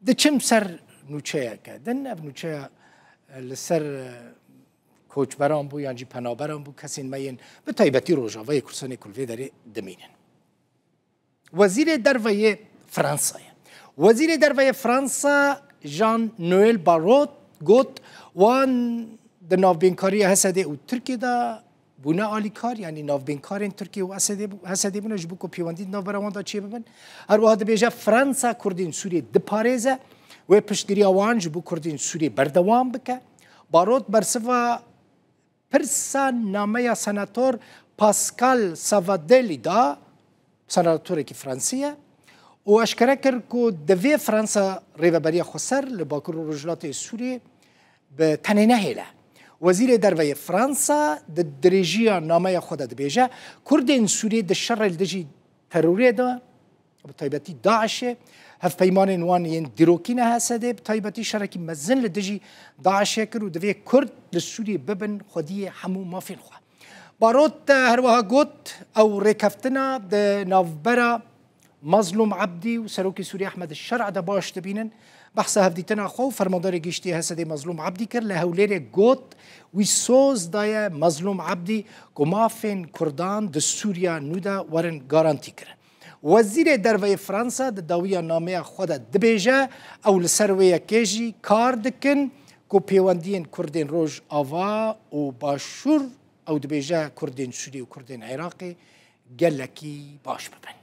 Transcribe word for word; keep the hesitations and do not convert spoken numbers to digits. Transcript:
Diçim ser nûçeyeke din, ev nûçeya, e, li ser, e, koçberan bû yan jî penaberan bû, kesên me yên bi taybetî Rojavayê Kurdistanê ku li vê derê dimînin. Wezîrê Derve yê Fransayê. Wezîrê Derve yê Fransa Jean-Noël Barrot got, wan di navbênkariya H S D û Tirkiyê de bûne alîkar, yanî navbênkarên Tirkiye û H S D bû-, H S D bûne ji bo ku pêwendî di navbera wan de çêbibin. Her wiha dibêje Fransa Kurdên Sûriyê diparêze, wê piştgiriya wan ji bo Kurdên Sûriyê berdewam bike. Barrot bersiva pirsa nameya senator Pascal Savoldelli da, senatorekî Fransî ye, û eşkere kir ku divê Fransa rêveberiya xweser li Bakur û Rojhilatê Sûriyê bi tenê nehêle. Wezîrê Derve yê Fransa di dirêjiya nameya xwe de dibêje, Kurdên Sûriyê di şerê li dijî terorê de, bi taybetî DAIŞê, hevpeymanên wan yên dîrokî ne H S D, bi taybetî şerekî mezin li dijî DAIŞê kir û divê Kurd li Sûriyê bibin xwediyê hemû mafên xwe. Barot, e, her wiha got, ew rêkeftina di navbera Mazlûm Ebdî û Serokê Sûriyê Ehmed Şer'a de baş dibînin. Behsa hevdîtina xwe û Fermandarê Giştî H S D Mazlûm Ebdî kir. Li Hewlêrê got, wî soz daye Mazlûm Ebdî ku mafên Kurdan di Sûriya nû de werin garantî kirin. Wezîrê Derve yê Fransa di dawiya nameya xwe de dibêje, ew li ser wê yekê jî kar dikin ku pêwendiyên Kurdên Rojava û Başûr, ew dibêje Kurdên Sûrî û Kurdên Iraqê, gelekî baş bibin.